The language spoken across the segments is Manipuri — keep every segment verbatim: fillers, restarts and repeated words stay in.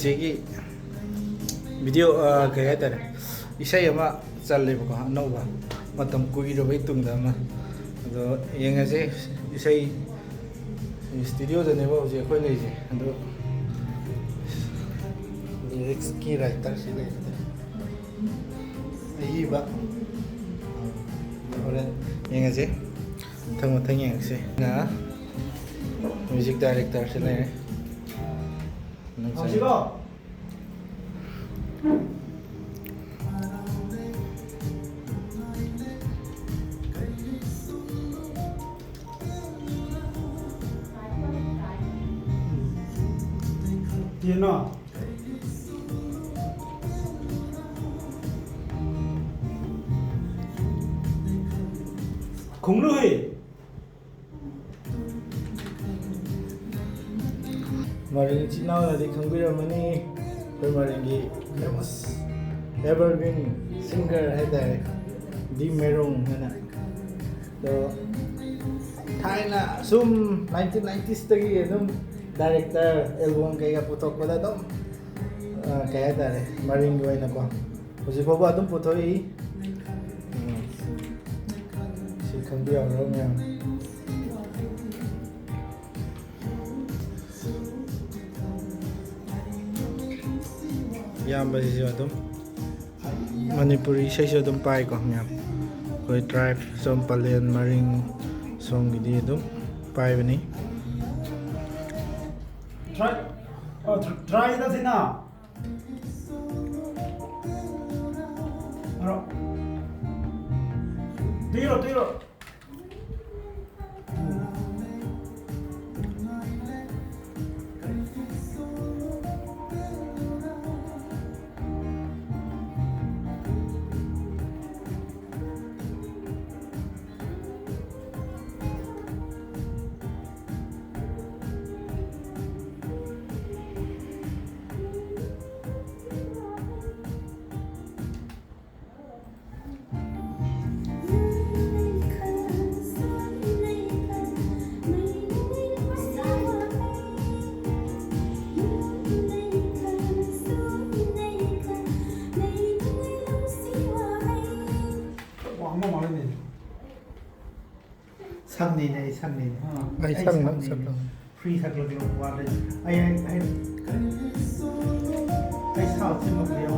ꯁꯤꯒꯤ ꯚꯤꯗꯤꯑꯣ, ꯑ, ꯀꯩ ꯍꯥꯏꯇꯥꯔꯦ, ꯏꯁꯩ ꯑꯃ ꯆꯜꯂꯦꯕꯀꯣ, ꯑꯅꯧꯕ, ꯃꯇꯝ ꯀꯨꯏꯔꯕꯩ ꯇꯨꯡꯗ ꯑꯃ꯫ ꯑꯗꯣ ꯌꯦꯡꯉꯁꯦ, ꯏꯁꯩ ꯁ꯭ꯇꯨꯗꯤꯑꯣꯗꯅꯦꯕ ꯍꯧꯖꯤꯛ ꯑꯩꯈꯣꯏ ꯂꯩꯔꯤꯁꯦ꯫ ꯑꯗꯣ ꯂꯤꯔꯤꯛꯁꯀꯤ ꯔꯥꯏꯇꯔꯁꯤ ꯂꯩꯔꯦ, ꯑꯏꯕ꯫ ꯍꯣꯔꯦꯟ ꯌꯦꯡꯉꯁꯦ, ꯃꯊꯪ ꯃꯊꯪ ꯌꯦꯡꯉꯁꯦ꯫ ꯅ ꯃ꯭ꯌꯨꯖꯤꯛ ꯗꯥꯏꯔꯦꯛꯇꯔꯁꯤ ꯂꯩꯔꯦ꯫ ꯍꯧꯖꯤꯛꯂꯣ? ꯌꯦꯅꯣ꯫ ꯈꯣꯡꯂꯨ ꯍꯨꯏ꯫ ꯃꯔꯤꯡ ꯏꯆꯤꯟ ꯏꯅꯥꯎꯅꯗꯤ ꯈꯪꯕꯤꯔꯝꯃꯅꯤ, ꯑꯩꯈꯣꯏ ꯃꯔꯤꯡꯒꯤ famous evergreen singer ꯍꯥꯏꯇꯥꯔꯦ, ꯗꯤ ꯃꯦꯔꯣꯡ ꯍꯥꯏꯅ꯫ ꯑꯗꯣ ꯊꯥꯏꯅ ꯁꯨꯝ nineteen ninetiesꯇꯒꯤ ꯑꯗꯨꯝ ꯗꯥꯏꯔꯦꯛꯇꯔ, ꯑꯦꯜꯕꯝ ꯀꯩꯀꯥ ꯄꯨꯊꯣꯛꯄꯗ ꯑꯗꯨꯝ, ꯑ, ꯀꯩ ꯍꯥꯏꯇꯥꯔꯦ, ꯃꯔꯤꯡꯒꯤ ꯑꯣꯏꯅꯀꯣ ꯍꯧꯖꯤꯛ ꯐꯥꯎꯕ ꯑꯗꯨꯝ ꯄꯨꯊꯣꯛꯏ꯫ ꯎꯝ꯫ ꯁꯤ ꯈꯪꯕꯤꯍꯧꯔꯣ ꯃꯌꯥꯝ꯫ ꯏꯌꯥꯝꯕꯁꯤꯁꯨ ꯑꯗꯨꯝ ꯃꯅꯤꯄꯨꯔꯤ ꯏꯁꯩꯁꯨ ꯑꯗꯨꯝ ꯄꯥꯏꯀꯣ ꯃꯌꯥꯝ꯫ ꯑꯩꯈꯣꯏ ꯇ꯭ꯔꯥꯏꯕ ꯁꯣꯝ ꯄꯂꯦꯟ, ꯃꯔꯤꯡ ꯁꯣꯝꯒꯤꯗꯤ ꯑꯗꯨꯝ ꯄꯥꯏꯕꯅꯤ꯫ ꯇ꯭ꯔꯥꯏ, ꯑ, ꯇ꯭ꯔꯥꯏꯗ ꯁꯤꯅ꯫ ꯑꯔꯣ꯫ ꯇꯨꯏꯔꯣ, ꯇꯨꯏꯔꯣ꯫ ꯁꯛꯅꯤꯅꯦ, ꯑꯩ ꯁꯛꯅꯤꯅꯦ꯫ ꯑꯩ ꯑꯩ ꯁꯛꯅ ꯁꯛꯅꯤꯅꯦ꯫ ꯁꯛꯅ꯫ Free ꯁꯛꯂꯛꯂꯣ ꯋꯥꯗ꯫ ꯑꯩ, ꯑꯩ, ꯑꯩ, ꯑꯩ ꯁꯥꯎꯠꯁꯤ ꯃꯛ ꯂꯩꯌꯣ꯫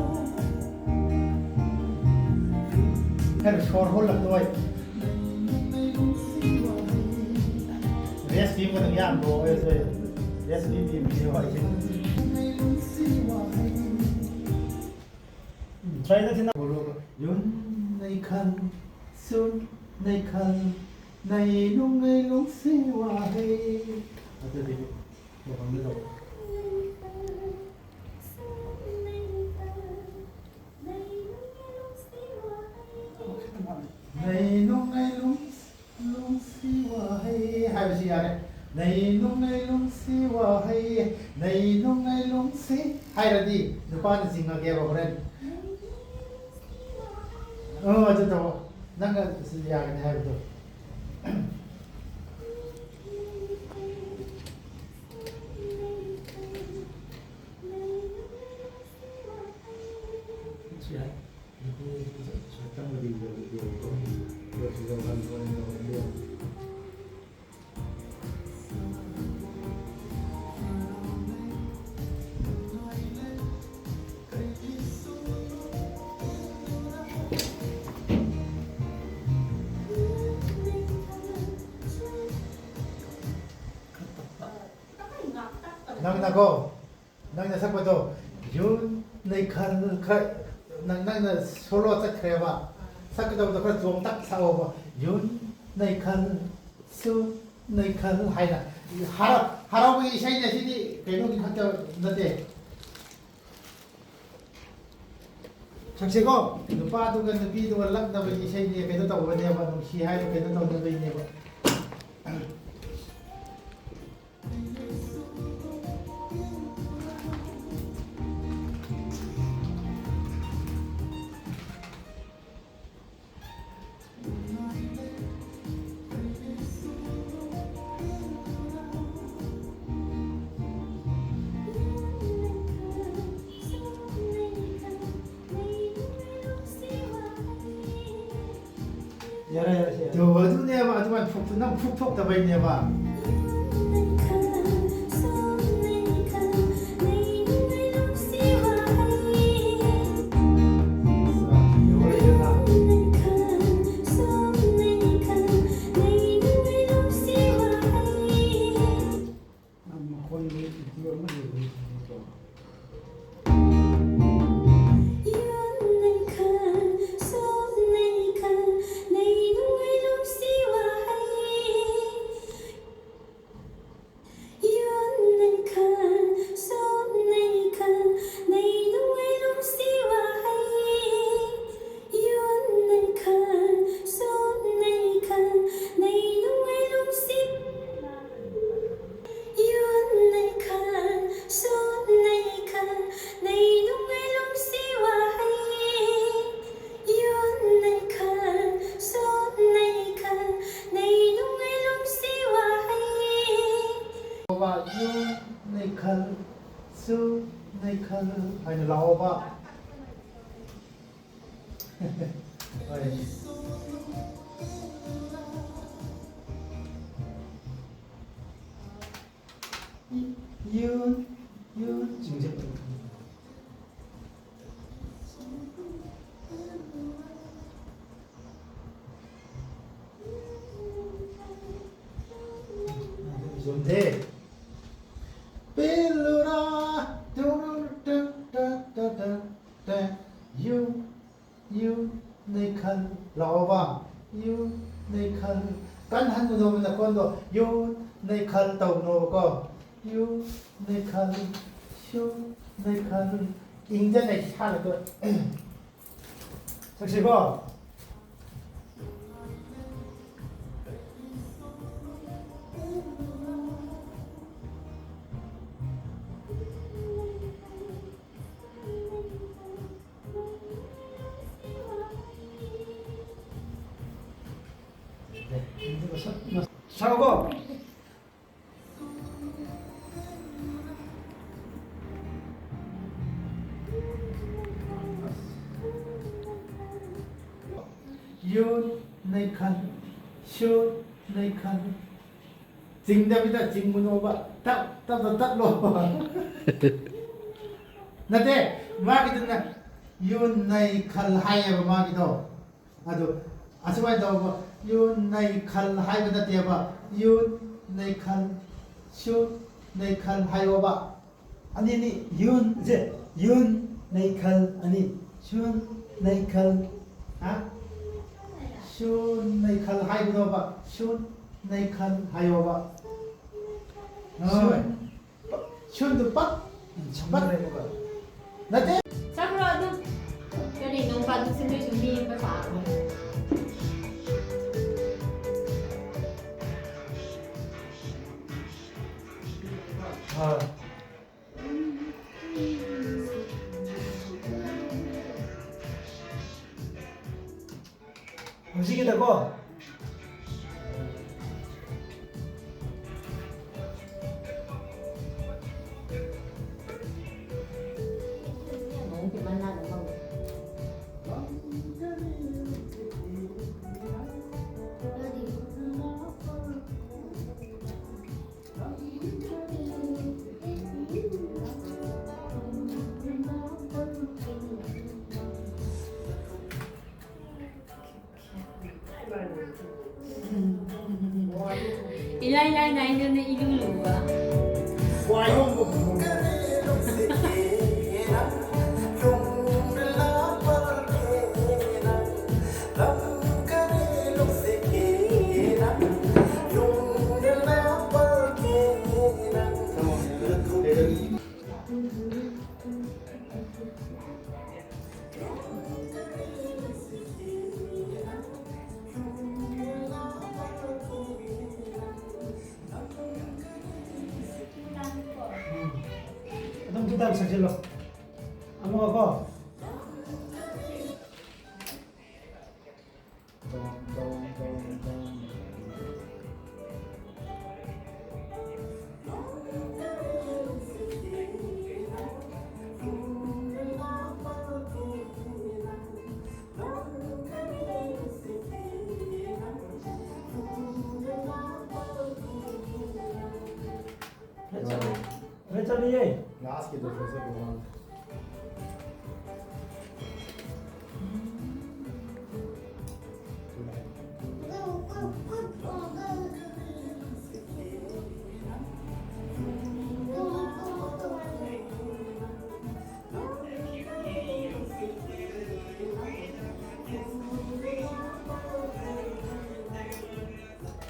ꯈꯔ ꯁꯣꯔ ꯍꯣꯜꯂꯛꯇꯣꯏ꯫ Rest ꯄꯤꯕ ꯃꯇꯝ ꯌꯥꯝꯗ꯭ꯔꯣ? ꯑꯩꯁꯦ rest ꯄꯤꯕꯤꯕꯅꯦ ꯍꯣꯏ꯫ ꯇ꯭ꯔꯥꯏꯗ ꯊꯤꯅ ꯕꯣꯂꯣꯒ꯫ ꯌꯨꯝ ꯅꯩꯈꯜ, ꯁꯨꯝ ꯅꯩꯈꯜ, ꯅꯩ ꯅꯨꯡꯉꯩ ꯂꯨꯡꯁꯤ ꯋꯥꯍꯩ꯫ ꯑꯗꯨꯗꯤ ꯃꯐꯝꯗ ꯇꯧ꯫ ꯅꯩ ꯅꯨꯡꯉꯩ ꯂꯨꯡꯁꯤ ꯅꯨꯡꯁꯤ ꯋꯥꯍꯩ ꯍꯥꯏꯕꯁꯤ ꯌꯥꯔꯦ꯫ ꯅꯩ ꯅꯨꯡꯉꯩ ꯅꯨꯡꯁꯤ ꯋꯥꯍꯩ, ꯅꯩ ꯅꯨꯡꯉꯩ ꯅꯨꯡꯁꯤ ꯍꯥꯏꯔꯗꯤ ꯅꯨꯄꯥꯅ ꯆꯤꯡꯉꯒꯦꯕ ꯍꯣꯔꯦꯟ꯫ ꯑꯣ, ꯑꯗꯨ ꯇꯧꯑꯣ꯫ ꯅꯪꯅ ꯁꯤ ꯌꯥꯒꯅꯤ ꯍꯥꯏꯕꯗꯣ꯫ ꯁꯤ ꯌꯥꯏ꯫ ꯅꯪꯅꯀꯣ, ꯅꯪꯅ ꯁꯛꯄꯗꯣ, ꯌꯨꯝ ꯅꯩꯈꯜ ꯈꯔ, ꯅꯪ, ꯅꯪꯅ ꯁꯣꯂꯣ ꯆꯠꯈ꯭ꯔꯦꯕ꯫ ꯁꯛꯀꯗꯕꯗꯣ ꯈꯔ ꯆꯣꯡꯇꯛ ꯁꯛꯑꯣꯕ꯫ ꯌꯨꯝ ꯅꯩꯈꯜ, ꯁꯨꯝ ꯅꯩꯈꯜ ꯍꯥꯏꯅ꯫ ꯍꯔꯥꯎ-, ꯍꯔꯥꯎꯕꯒꯤ ꯏꯁꯩꯅꯦ ꯁꯤꯗꯤ, ꯀꯩꯅꯣꯒꯤ ꯈꯛꯇ ꯅꯠꯇꯦ꯫ ꯁꯛꯁꯦꯀꯣ, ꯅꯨꯄꯥꯗꯨꯒ ꯅꯨꯄꯤꯗꯨꯒ ꯂꯛꯅꯕꯒꯤ ꯏꯁꯩꯅꯦ, ꯀꯩꯅꯣ ꯇꯧꯕꯅꯦꯕ, ꯅꯨꯡꯁꯤ ꯍꯥꯏꯕ ꯀꯩꯅꯣ ꯇꯧꯅꯕꯩꯅꯦꯕ꯫ ꯌꯥꯔꯦ, ꯌꯥꯔꯦ, ꯁꯦ, ꯌꯥꯔꯦ꯫ ꯑꯗꯨ, ꯑꯗꯨꯅꯦꯕ, ꯑꯗꯨꯃꯥꯏꯅ ꯐꯨꯛ-, ꯅꯪ ꯐꯨꯛ ꯊꯣꯛꯇꯕꯩꯅꯦꯕ꯫ ꯃꯈꯣꯟꯒꯤ video ꯑꯃ ꯂꯩꯕꯅꯤ꯫ ꯌꯨꯝ ꯅꯩꯈꯜ, ꯁꯨ ꯅꯩꯈꯜ ꯍꯥꯏꯅ ꯂꯥꯛꯑꯣꯕ꯫ ꯍꯣꯏ꯫ ꯌꯨ, ꯌꯨ, ꯆꯤꯡꯖꯕ꯫ ꯆꯨꯝꯗꯦ꯫ ꯄꯦꯜꯂꯨꯔꯥ, ꯇꯨꯔꯨ ꯇꯨ ꯇ ꯇ ꯇ ꯇ꯫ ꯌꯨ, ꯌꯨ ꯅꯩꯈꯜ꯫ ꯂꯥꯛꯑꯣꯕ꯫ ꯌꯨ ꯅꯩꯈꯜ꯫ ꯀꯟꯍꯟꯒꯗꯧꯕ ꯅꯈꯣꯟꯗꯣ꯫ ꯌꯨ ꯅꯩꯈꯜ ꯇꯧꯅꯣꯕꯀꯣ꯫ ꯌꯨ ꯅꯩꯈꯜ꯫ ꯁꯨ ꯅꯩꯈꯜ꯫ ꯏꯪꯖꯅ ꯏꯁꯥꯅ ꯁꯛꯁꯤꯀꯣ꯫ ꯁꯛꯑꯣꯀꯣ꯫ ꯌꯨ ꯅꯩꯈꯜ, ꯁꯨ, ꯅꯩꯈꯜ꯫ ꯆꯤꯡꯗꯕꯤꯗ ꯆꯤꯡꯒꯅꯣꯕ꯫ ꯇꯞ ꯇꯞꯅ ꯇꯠꯂꯣ꯫ ꯅꯠꯇꯦ, ꯃꯥꯒꯤꯗꯨꯅ ꯌꯨ ꯅꯩꯈꯜ ꯍꯥꯏꯌꯦꯕ ꯃꯥꯒꯤꯗꯣ꯫ ꯑꯗꯨ ꯑꯁꯨꯃꯥꯏꯅ ꯇꯧꯕ, ꯌꯨ ꯅꯩꯈꯜ ꯍꯥꯏꯕ ꯅꯠꯇꯦꯕ꯫ ꯌꯨ ꯅꯩꯈꯜ, ꯁꯨ ꯅꯩꯈꯜ ꯍꯥꯏꯌꯣꯕ꯫ ꯑꯅꯤꯅꯤ꯫ ꯌꯨꯟ, ꯁꯦ, ꯌꯨꯟ ꯅꯩꯈꯜ ꯑꯅꯤ꯫ ꯁꯨꯟ ꯅꯩꯈꯜ꯫ ꯍꯥ? ꯁꯨꯟ ꯅꯩꯈꯜ ꯍꯥꯏꯒꯗꯧꯕ꯫ ꯁꯨꯟ ꯅꯩꯈꯜ ꯍꯥꯏꯌꯣꯕ꯫ ꯍꯣꯏ꯫ ꯁꯨꯟ꯫ ꯁꯨꯟꯗꯨ ꯄꯛ꯫ ꯄꯛ꯫ ꯅꯠꯇꯦ꯫ ꯆꯠꯈ꯭ꯔꯣ ꯑꯗꯨꯝ꯫ ꯀꯔꯤ ꯅꯣꯡ ꯐꯥꯗꯣꯛꯁꯦ ꯅꯣꯏꯁꯨ ꯃꯤ ꯑꯃ ꯄꯥꯝꯃꯦ꯫ ꯍꯣꯏ꯫ ꯍꯧꯖꯤꯛꯀꯤꯗꯀꯣ꯫ ꯏꯂꯥꯏ ꯂꯥꯏꯅ ꯑꯩꯉꯣꯟꯗ ꯏꯂꯨ ꯂꯨꯕ꯫ ꯑꯗꯨꯝ ꯇꯨ ꯇꯥꯏꯝ ꯁꯛꯆꯤꯜꯂꯣ꯫ ꯑꯃꯒ ꯀꯣ꯫ ꯆꯠꯂꯤꯌꯦ꯫ ꯂꯥꯁꯀꯤꯗꯣ ꯐꯖꯕ ꯋꯥꯅꯤ꯫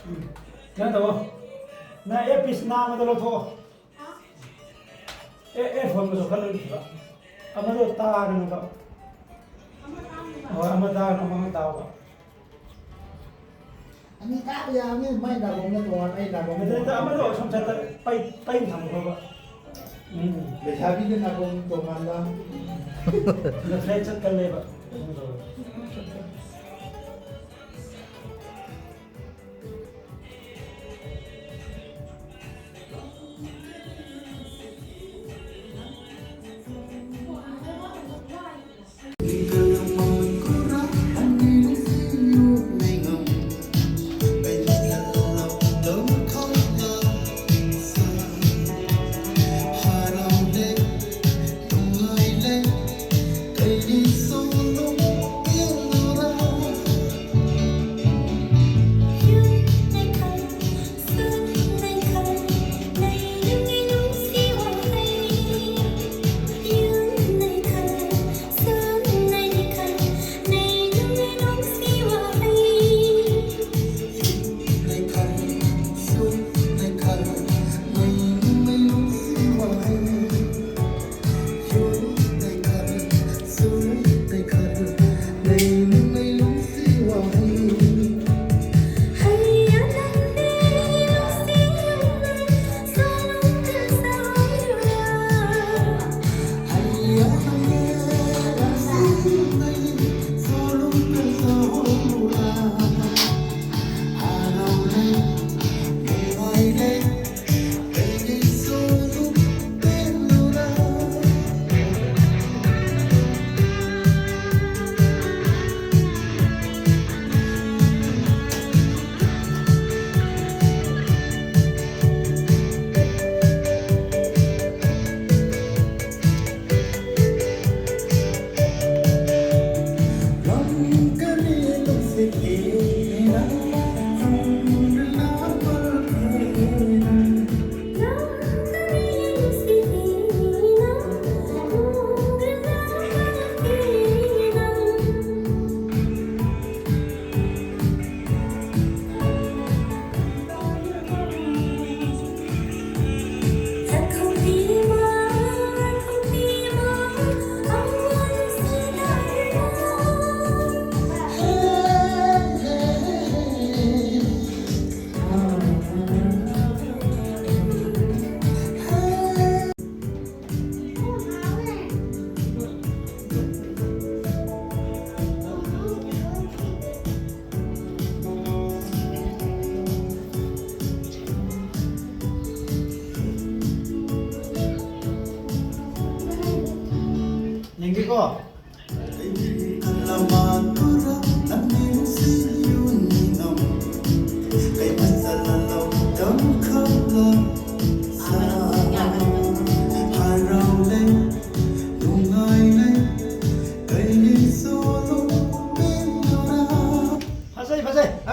ꯎꯝ꯫ ꯀꯩꯅꯣ ꯇꯧꯋꯣ꯫ ꯅꯪ ꯑꯦꯌꯔꯄꯤꯁ ꯅꯥꯝꯃꯗꯣ ꯂꯧꯊꯣꯛꯑꯣ꯫ ꯑꯦ, ꯑꯦ, ꯐꯣꯟꯗꯨꯁꯨ ꯈꯔ ꯂꯧꯊꯣꯛꯑꯣ꯫ ꯑꯃꯗꯣ ꯇꯥꯒꯅꯨꯕ꯫ ꯍꯣꯏ, ꯑꯃ ꯇꯥꯒꯅꯨ, ꯑꯃ ꯇꯥꯎꯕ꯫ ꯑꯅꯤ ꯀꯥꯞꯄ ꯌꯥꯕꯅꯤ, ꯃꯥꯏ ꯅꯥꯀꯣꯡꯅ ꯇꯣꯉꯥꯟ, ꯑꯩ ꯅꯥꯀꯣꯡꯅ ꯑꯗꯨꯗ ꯇꯣꯉꯥꯟ꯫ ꯑꯃꯗꯣ ꯑꯁꯣꯝ ꯁꯥꯏꯠꯇ ꯄꯩ-, ꯄꯩ ꯊꯝꯈ꯭ꯔꯣꯕ꯫ ꯎꯝ꯫ ꯂꯩꯁꯥꯕꯤꯒꯤ ꯅꯥꯀꯣꯡ ꯇꯣꯉꯥꯟꯕ꯫ ꯉꯁꯥꯏ ꯆꯠꯀꯜꯂꯦꯕ꯫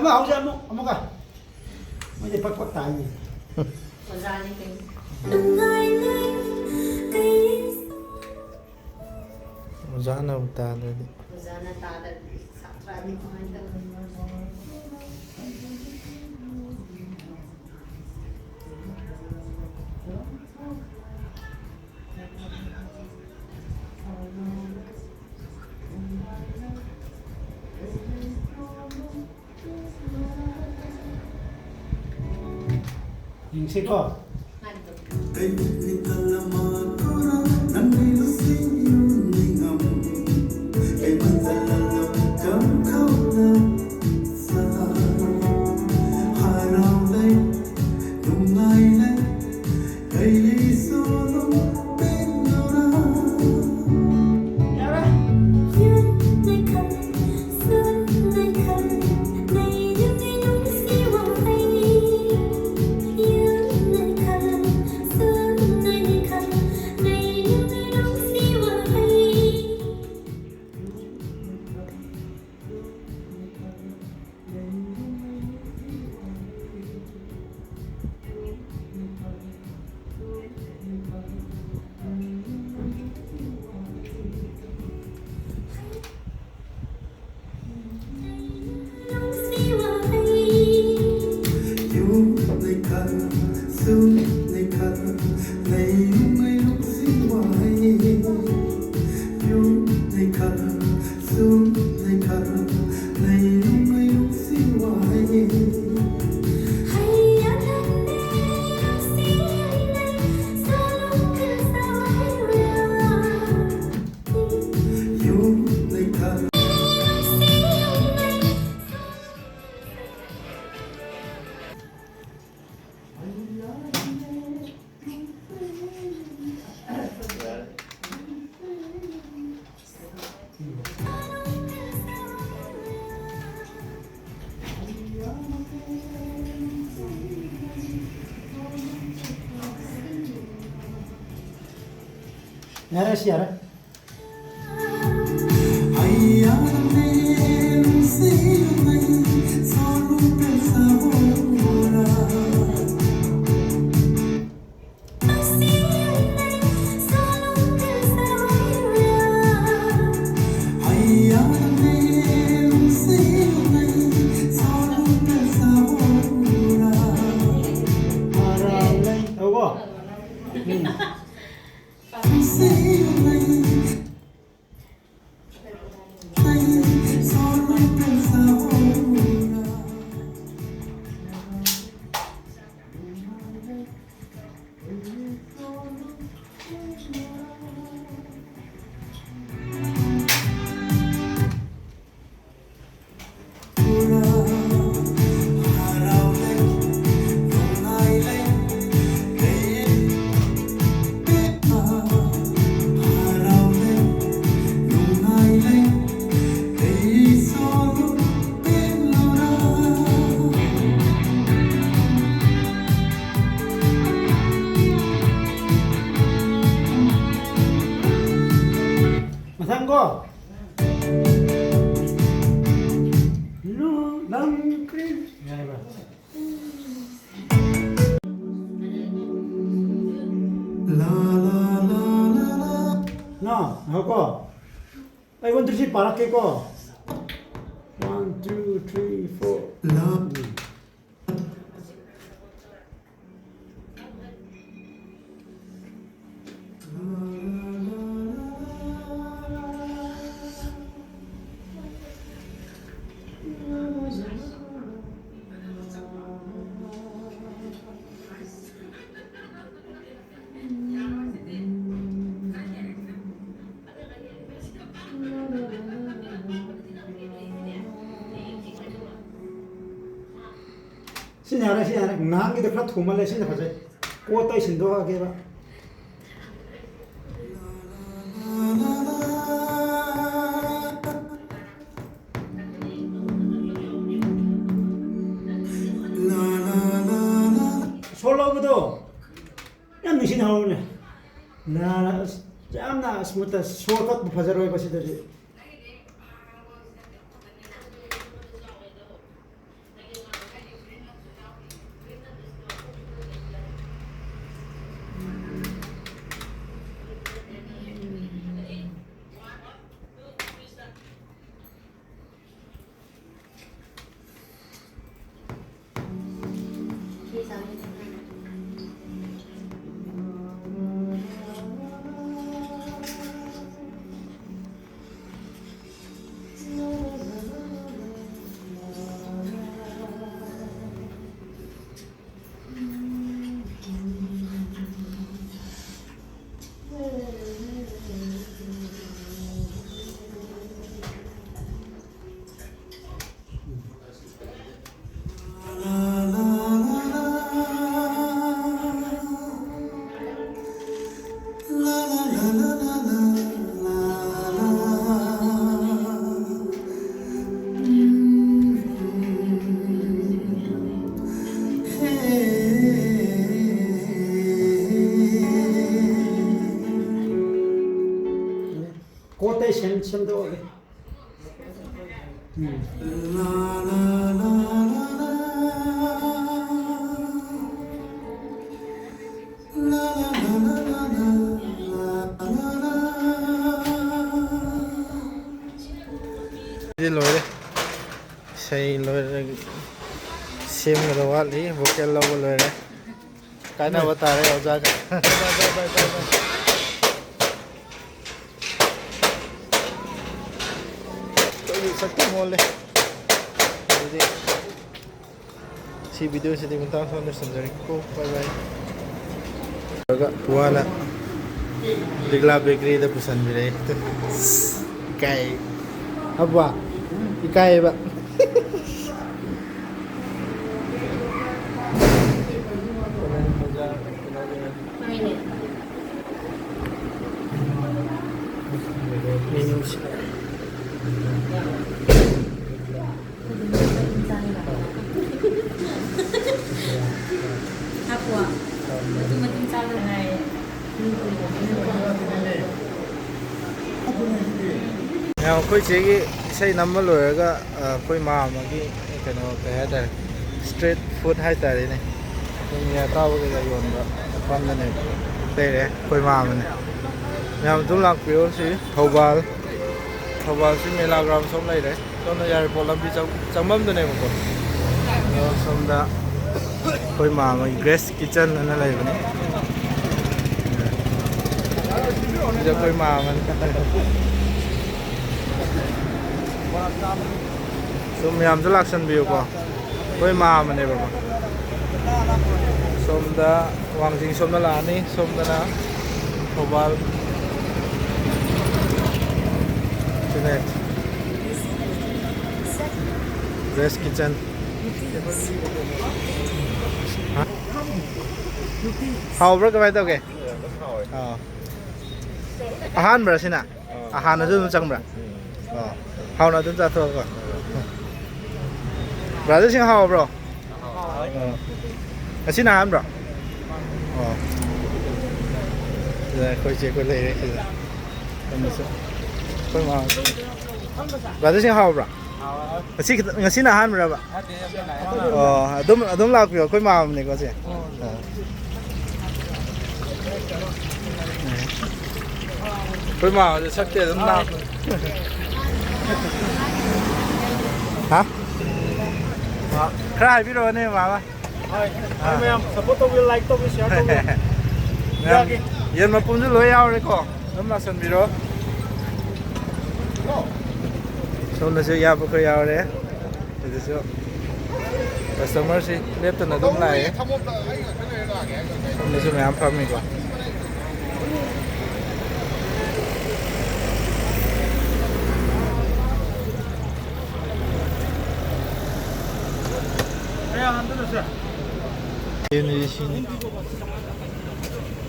ꯑꯃ ꯍꯧꯖꯤꯛ ꯑꯃꯨꯛ ꯑꯃꯨꯛꯀ ꯃꯣꯏꯗꯤ ꯄꯛ ꯄꯛ ꯇꯥꯏꯅꯦ꯫ ꯑꯣꯖꯥꯅꯤ ꯀꯩꯅꯣ꯫ ꯑꯣꯖꯥꯅꯕꯨ ꯇꯥꯗ꯭ꯔꯗꯤ꯫ ꯑꯣꯖꯥꯅ ꯇꯥꯗ꯭ꯔꯗꯤ ꯁꯥꯇ꯭ꯔꯗꯤ ꯀꯃꯥꯏꯅ ꯇꯧꯅꯤ? ꯌꯦꯡꯁꯤꯀꯣ꯫ ꯌꯥꯔꯦ, ꯁꯤ ꯌꯥꯔꯦ꯫ ꯀꯣ, ꯑꯩ ꯋꯥꯟ ꯇꯨ ꯊ꯭ꯔꯤ ꯄꯥꯔꯛꯀꯦꯀꯣ꯫ One, two, three, four. ꯁꯤꯅ ꯌꯥꯔꯦ, ꯁꯤꯅ ꯌꯥꯔꯦ꯫ ꯅꯍꯥꯟꯒꯤꯗꯣ ꯈꯔ ꯊꯨꯃꯜꯂꯦ, ꯁꯤꯅ ꯐꯖꯩ꯫ ꯀꯣꯠꯇ ꯑꯩ ꯁꯤꯟꯗꯣꯛꯑꯒꯦꯕ꯫ ꯁꯣ ꯂꯧꯕꯗꯣ ꯌꯥꯝ ꯅꯨꯡꯁꯤꯅ ꯍꯧꯔꯅꯦ꯫ ꯂꯥ-, ꯑꯁ, ꯌꯥꯝꯅ ꯁ꯭ꯃꯨꯠꯇ ꯁꯣ ꯀꯠꯄ ꯐꯖꯔꯣꯏꯕ ꯁꯤꯗꯗꯤ꯫ ꯀꯣꯠꯇꯩ ꯁꯦꯝ-, ꯁꯦꯝꯗꯣꯛꯑꯒꯦ꯫ ꯁꯤ ꯂꯣꯏꯔꯦ꯫ ꯏꯁꯩ ꯂꯣꯏꯔꯦ꯫ ꯁꯦꯝꯒꯗꯕ ꯋꯥꯠꯂꯤ꯫ ꯚꯣꯀꯦꯜ ꯂꯧꯕ ꯂꯣꯏꯔꯦ꯫ ꯀꯥꯏꯅꯕ ꯇꯥꯔꯦ ꯑꯣꯖꯥꯒ꯫ ꯑꯩꯈꯣꯏꯒꯤ ꯁꯛꯇꯤ ꯃꯣꯜꯂꯦ꯫ ꯑꯗꯨꯗꯤ ꯁꯤ ꯚꯤꯗꯤꯑꯣꯁꯤꯗꯤ ꯃꯇꯥꯡ ꯑꯁꯤꯗ ꯂꯣꯏꯁꯤꯟꯖꯔꯒꯦꯀꯣ꯫ ꯕꯥꯏ ꯕꯥꯏ꯫ ꯇꯧꯔꯒ ꯋꯥꯅ ꯂꯤꯛꯂꯥ ꯕꯦꯀꯔꯤꯗ ꯄꯨꯁꯟꯕꯤꯔꯛꯑꯦ꯫ ꯏꯀꯥꯏ꯫ ꯑꯕ꯭ꯋꯥ꯫ ꯏꯀꯥꯏꯌꯦꯕ꯫ ꯍꯣꯏꯅꯦ꯫ ꯃꯦꯅꯨꯁꯦ꯫ ꯍꯥꯞꯄꯣ꯫ ꯃꯇꯨꯝ ꯃꯇꯨꯝ ꯆꯥꯕ ꯅꯨꯡꯉꯥꯏꯌꯦ꯫ ꯃꯌꯥꯝ, ꯑꯩꯈꯣꯏ ꯆꯦꯒꯤ ꯏꯁꯩ ꯅꯝꯕ ꯂꯣꯏꯔꯒ, ꯑ, ꯑꯩꯈꯣꯏ ꯃꯥꯝꯃꯒꯤ ꯀꯩꯅꯣ, ꯀꯩ ꯍꯥꯏꯇꯥꯔꯦ, ꯁ꯭ꯇ꯭ꯔꯤꯠ ꯐꯨꯗ ꯍꯥꯏꯇꯥꯔꯦꯅꯦ, ꯑꯩꯈꯣꯏ ꯃꯤ ꯑꯇꯥꯎꯕ ꯀꯩꯀꯥ ꯌꯣꯟꯕ ꯃꯐꯝꯗꯅꯦ ꯂꯩꯔꯦ ꯑꯩꯈꯣꯏ ꯃꯥꯝꯃꯅꯦ꯫ ꯃꯌꯥꯝ ꯑꯗꯨꯝ ꯂꯥꯛꯄꯤꯌꯣ꯫ ꯁꯤ ꯊꯧꯕꯥꯜ, ꯊꯧꯕꯥꯜꯁꯤ ꯃꯦꯂꯥ ꯒ꯭ꯔꯥꯎꯟ ꯁꯣꯝ ꯂꯩꯔꯦ꯫ ꯁꯣꯝꯗ ꯌꯥꯏꯔꯤꯄꯣꯛ ꯂꯝꯕꯤ ꯆꯪ-, ꯆꯪꯐꯝꯗꯨꯅꯦꯕꯀꯣ꯫ ꯑꯗꯣ ꯁꯣꯝꯗ ꯑꯩꯈꯣꯏ ꯃꯥꯝꯃꯒꯤ ꯒ꯭ꯔꯦꯁ ꯀꯤꯠꯆꯟ ꯑꯅ ꯂꯩꯕꯅꯦ꯫ ꯁꯤꯗ ꯑꯩꯈꯣꯏ ꯃꯥꯝꯃꯅꯤ꯫ ꯁꯨꯝ ꯃꯌꯥꯝꯁꯨ ꯂꯥꯛꯁꯟꯕꯤꯌꯨꯀꯣ꯫ ꯑꯩꯈꯣꯏ ꯃꯥꯝꯃꯅꯦꯕꯀꯣ꯫ ꯁꯣꯝꯗ ꯋꯥꯡꯖꯤꯡ ꯁꯣꯝꯗ ꯂꯥꯛꯑꯅꯤ, ꯁꯣꯝꯗꯅ ꯊꯧꯕꯥꯜ꯫ ꯁꯤꯅꯦ ꯒ꯭ꯔꯦꯁ ꯀꯤꯠꯆꯟ꯫ ꯍꯥ? ꯍꯥꯎꯕ꯭ꯔꯥ, ꯀꯃꯥꯏꯅ ꯇꯧꯒꯦ? ꯑꯥ꯫ ꯑꯍꯥꯟꯕꯔꯥ ꯁꯤꯅ? ꯑꯥ꯫ ꯍꯥꯟꯅꯁꯨ ꯑꯗꯨꯝ ꯆꯪꯕ꯭ꯔꯥ? ꯎꯝ꯫ ꯑꯥ꯫ ꯍꯥꯎꯅ ꯑꯗꯨꯝ ꯆꯥꯊꯣꯛꯑꯒ꯫ ꯕ꯭ꯔꯥꯗꯔꯁꯤꯡ ꯍꯥꯎꯕ꯭ꯔꯣ? ꯑꯥ꯫ ꯉꯁꯤꯅ ꯑꯍꯥꯟꯕ꯭ꯔꯣ? ꯑꯣ꯫ ꯁꯤꯗ ꯑꯩꯈꯣꯏ ꯆꯦ ꯑꯩꯈꯣꯏ ꯂꯩꯔꯦ ꯁꯤꯗ꯫ ꯁꯣꯝꯗꯁꯨ ꯑꯩꯈꯣꯏ ꯃꯥ꯫ ꯕ꯭ꯔꯥꯗꯔꯁꯤꯡ ꯍꯥꯎꯕ꯭ꯔꯥ? ꯉꯁꯤ ꯈꯤꯇꯪ, ꯉꯁꯤꯅ ꯑꯍꯥꯟꯕꯔꯕ? ꯑꯣ, ꯑꯗꯨꯝ, ꯑꯗꯨꯝ ꯂꯥꯛꯄꯤꯌꯣ, ꯑꯩꯈꯣꯏ ꯃꯥꯝꯃꯅꯦꯀꯣ ꯁꯦ꯫ ꯑꯥ꯫ ꯑꯩꯈꯣꯏ ꯃꯥꯝꯃꯁꯦ ꯁꯛꯇꯤ ꯑꯗꯨꯝ ꯂꯥꯛꯄ꯫ ꯍꯥ? ꯈꯔ ꯍꯥꯏꯕꯤꯔꯛꯑꯣꯅꯦ ꯃꯥꯃ꯫ ꯍꯣꯏ꯫ ꯑꯥ꯫ ꯃꯌꯥꯝ support ꯇꯧꯕꯤꯌꯨ, like ꯇꯧꯕꯤꯌꯨ, share ꯇꯧꯕꯤꯌꯨ꯫ ꯃꯌꯥꯝ ꯌꯥꯒꯦ꯫ ꯌꯦꯟ ꯃꯄꯨꯝꯁꯨ ꯂꯣꯏ ꯌꯥꯎꯔꯦꯀꯣ꯫ ꯑꯗꯨꯝ ꯂꯥꯛꯁꯟꯕꯤꯔꯣ꯫ ꯁꯣꯝꯗꯁꯨ ꯏꯌꯥꯝꯕ ꯈꯔ ꯌꯥꯎꯔꯦ꯫ ꯑꯗꯨꯁꯨ customer ꯁꯤ ꯂꯦꯞꯇꯅ ꯑꯗꯨꯝ ꯂꯥꯛꯑꯦ꯫ ꯁꯣꯝꯗꯁꯨ ꯃꯌꯥꯝ ꯐꯝꯃꯤꯀꯣ꯫ ꯁꯤꯅꯤ, ꯁꯤꯅꯤ꯫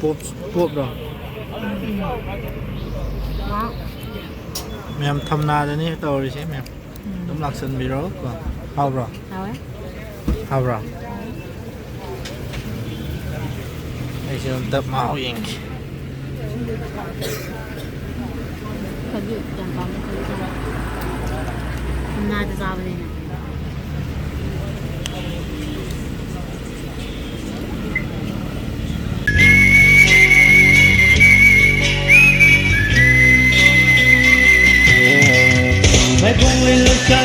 ꯄꯣꯞ, ꯄꯣꯞꯔꯣ? ꯃꯌꯥꯝ ꯊꯝꯅꯥꯗꯅꯤ ꯇꯧꯔꯤꯁꯦ ꯃꯌꯥꯝ꯫ ꯑꯗꯨꯝ ꯂꯥꯛꯁꯟꯕꯤꯔꯣ ꯀꯣ꯫ ꯍꯥꯎꯕ꯭ꯔꯣ? ꯍꯥꯎꯋꯦ꯫ ꯍꯥꯎꯕ꯭ꯔꯣ? ꯑꯩꯁꯨ ꯑꯝꯇ ꯃꯍꯥꯎ ꯌꯦꯡꯒꯦ꯫ ꯈꯖꯤꯛ ꯌꯥꯝ ꯄꯥꯝꯃꯦ, ꯈꯖꯤꯛ ꯆꯥꯕ꯫ ꯊꯝꯅꯥꯗ ꯆꯥꯕꯅꯤꯅ꯫ ꯃꯥꯏꯕꯣꯡ ꯂꯩ ꯂꯩꯁꯥ